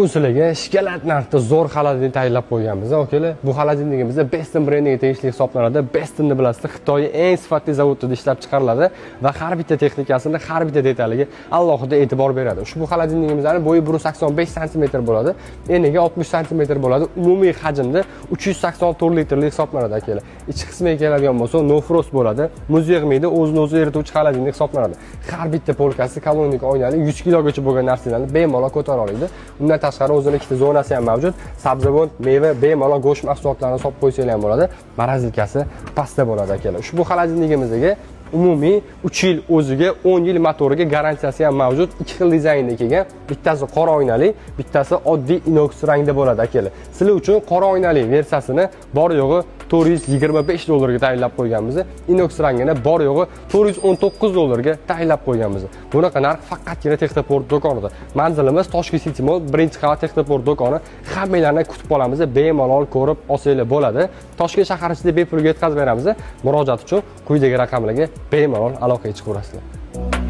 Sizlarga shikolat narxda zo'r холодильник tayyorlab qo'yganmiz, akalar. Bu холодильник imizda Beston brendiga tegishli hisoblanadi. Bestonni bilasizlar, Xitoy eng sifatli zavodida ishlab chiqariladi va har bitta texnikasini, har bitta detaliga alohida e'tibor beradi. Ushbu холодильник imizning bo'yi 185 sm bo'ladi, eniga 60 sm bo'ladi. Umumiy hajmda 384 litrli hisoblanadi, akalar. Ichki qismiga keladigan bo'lsa, no frost bo'ladi. Muz yig'maydi, o'zini o'zi erituvchi холодильник hisoblanadi. Har bitta polkasi kolonik oynali, 100 kilogacha bo'lgan narsalarni bemalol ko'tara oladi. Undan tashqari o'zini ikkita zonasi ham mavjud. Sabzavot, meva, bemalol go'sht mahsulotlarini solib qo'ysanglar ham bo'ladi. Морозилка si pastda bo'ladi, akalar. Ushbu холодильник imizga umumiy 3 yil o'ziga, 10 yil motoriga garantiyasi ham mavjud. Ikki xil dizaynda kelgan. Bittasi qora oynali, bittasi oddiy inox rangda bo'ladi, akalar. Sizlar uchun qora oynali versiyasini bor yo'g'i 425 dollarga tayinlab qo'yganmiz. Inox rangini bor yo'g'i 419 dollarga tayinlab qo'yganmiz. Bunaqa narx faqatgina Texnoport do'konida. Manzilimiz Toshkent City Mall, 1-qavat Texnoport do'koni. Hammanglarni kutib qolamiz, bemalol ko'rib olsanglar bo'ladi. Toshkent shahar ichida bepulga yetkazib beramiz. Murojaat uchun quyidagi raqamlarga bemalol aloqaga chiqaverasizlar.